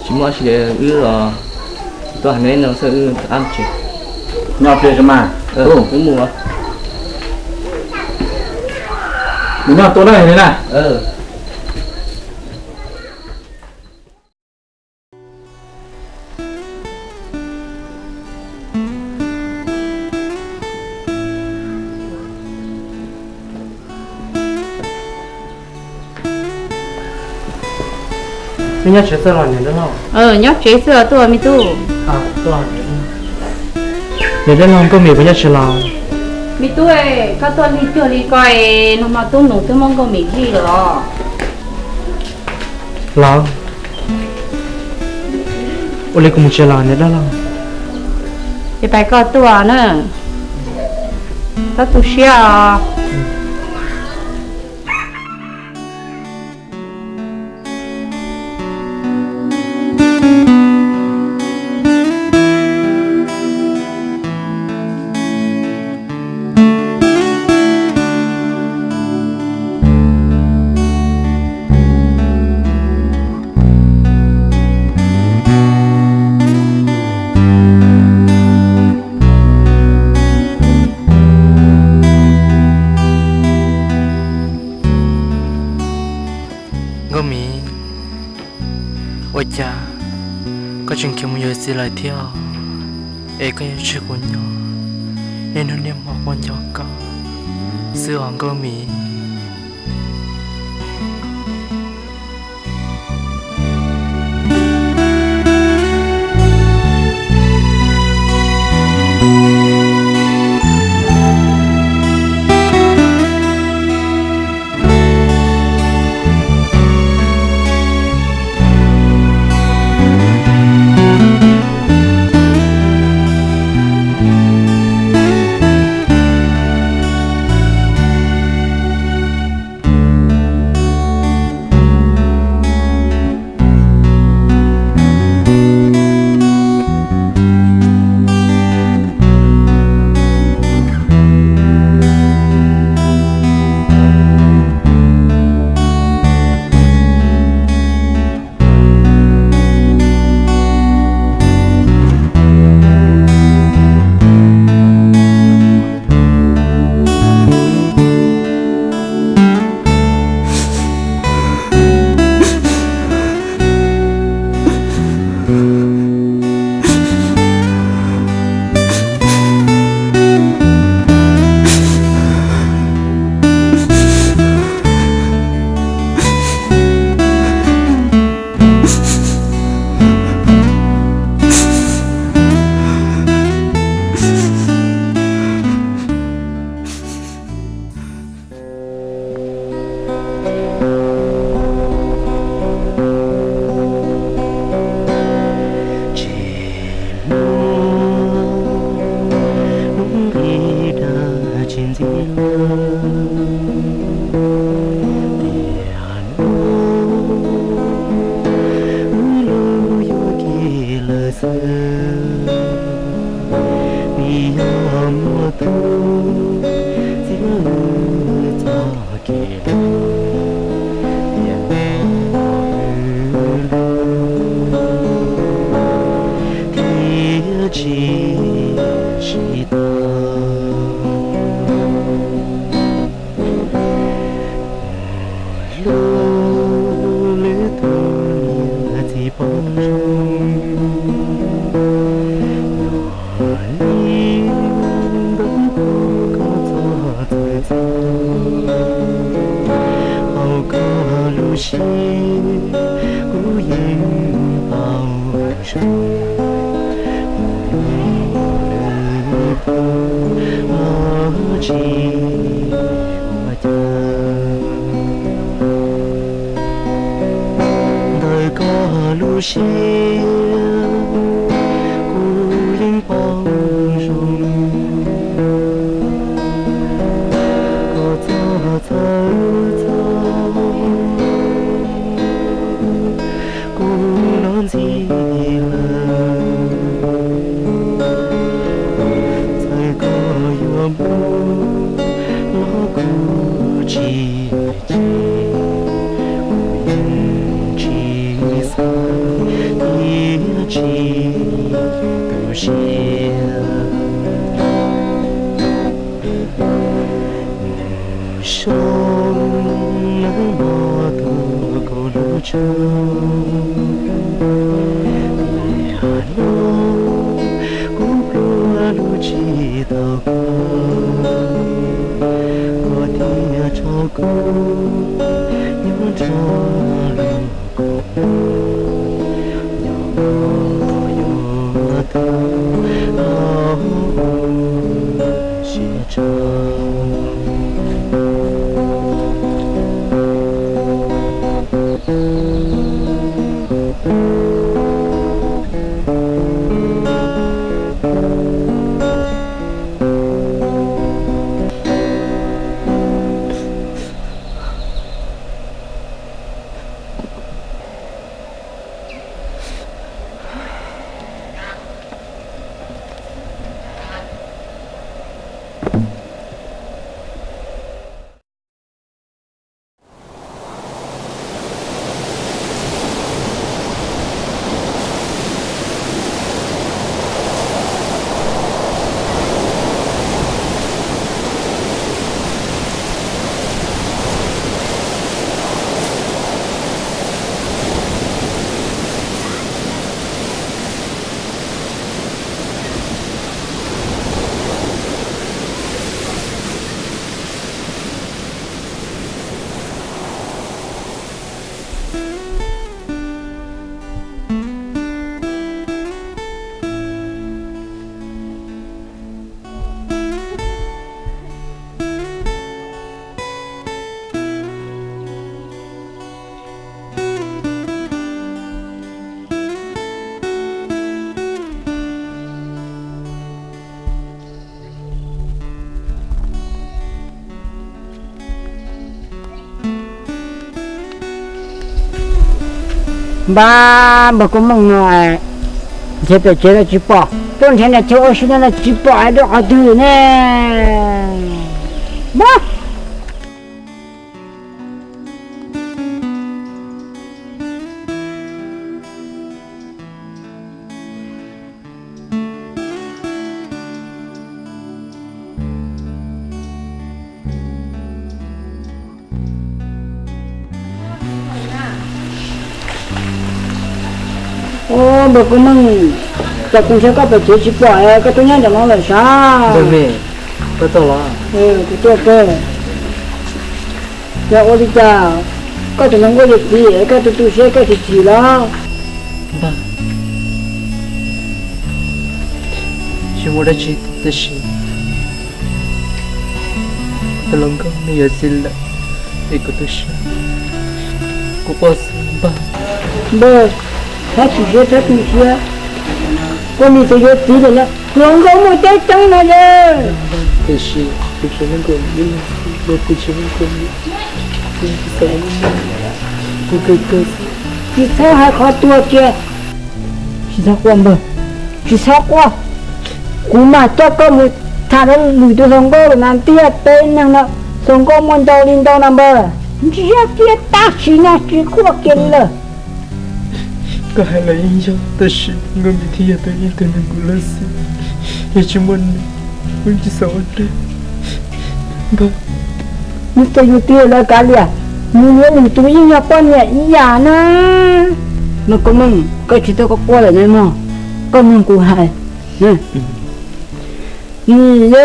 Tsis muaj dab tsi, wb los tuaj hais neb no xwb, wb rov qab tsev. Nyob tsev tso mas. Wb mus. Mus nyob tuaj na. Neb nyob tsev xwb los niam dab laug? Nyob tsev xwb os tub me tub. Niam dab laug, Nkauj Mim puas nyob tsev los? Me tub, koj tuaj lig cuag li ko es nag hmo tub nus twb muab Nkauj Mim zij lawm los? Los, ua li kuv mus tsev los niam dab laug. Ces pais koj tuaj na, txhob tu siab os. Nkauj Mim, ua cas koj tseem khiav mus yuav txiv lawm thiab? Es koj yuav tsis kuv nyob, niaj hnub niaj hmo kuv nco koj xwb os Nkauj Mim. Tsis muaj lub nqi dab tsi ntxiv lawm, tiam no wb los yuav kev lawm xwb. Vim yog muaj tus txiv lwj txoj kev lawm, tiam no wb hlub thiab tsis sib tau. Hlub lwm tus niam txiv poj zoo, yog li ntawd kuv koj txoj txhawj txog, hauv koj lub siab kuv yeej paub zoo. Lwm tus los tsis ua cas, ntawm koj lub siab kuv yeej paub zoo. Koj txoj txhawj txog kuv los ntxiv lawm, txawm koj yuav mus los kuv tsis chim, kuv yeej tsis xav tiv Tsis tu siab, mus soob nawb mog, tus kuv hlub tshaj. Nim no kuv pluag hlub tsis tau koj, koj thiaj tso kuv nyob nrog lub kuv, nyob yuav tau siab tso. Npab, npawg Koob Meej no nrhiav pem tsev los tsis pom, tuaj nrhiav nram chaw ua si no los tsis pom, hais rau qhov twg ne? Npab. Ua, npawg Koob Meej, cas kuv nrhiav koj pem tsev tsis pom es koj tuaj nyob ntawm no lawm sav? Koj tuaj los? Kuv tuaj kawg. Yog ua li cas koj tseem nquaj li txiv, koj tu tu siab koj chim chim los? Npawg, tsis muaj dab tsi, tab sis tus hluas nkauj no yuav txiv lawm es kuv tu siab, kuv quaj xwb npawg. Npawg, txhob chim siab, txhob tu siab, koj niam tseem yuav txiv lawm na, hluas nkauj muaj ceeb tsheej no yog. Tiam sis kuv tseem hlub koj ib leeg xwb, kuv tsis hlub koj, kuv tsis xav ua neej, kuv kawg kawg xwb. Tsis txhob hais qhov tuag kiag. Tsis txhob quaj npawg, tsis txhob quaj. Kuv mam coj koj mus tham rau lwm tus hluas nkauj lawm na, ntiaj teb neeg no hluas nkauj muaj ntau li ntau na npawg. Ntsiag kiag tab sis no tsis quaj kiag li lawm. Koj hais los yeej yog, tab sis Nkauj Npis thiaj yog tus ib tug neeg kuv hlub xwb, yog tsis muaj nws, kuv tsis xav ua neeg. Npawg, nws txawm yus tiag lawm kav liam, nws yuav lwm tus yeej yog poj niam ib yam na. Npawg Koob Meej, koj tsis txhob quaj lawm na mog, koj mloog kuv hais. Nim yog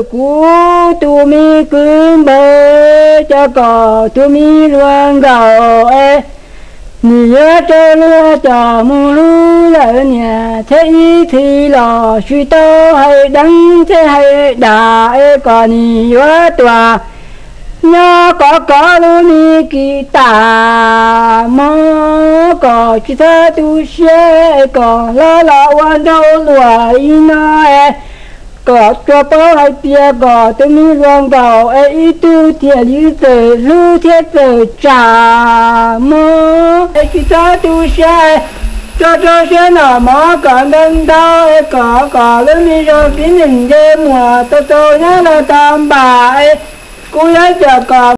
kuv tus me kwv npawg coj kom tus me hluas nkaum es, nws yuav rau luag coj mus hlub lawm niam, thiab ib txhis los tsis tau hais deev thiab hais dam es kom nws yuav tuag nyob kov kov lub me kis tas mog, kom tsis txhob tu siab es kom hlob los ua nraug luag li no es kom tsuas paub hais tias kom tus me hluas nkaum es ib tug thiaj li txawm hlub thiab txawm tsa mog, es tsis txhob tu siab, tso rau siab noj mov kom ntau ntau es kom kom lub me zoo tib neeg nce muag tau tau nyob los tau npam es kuv yuav coj kom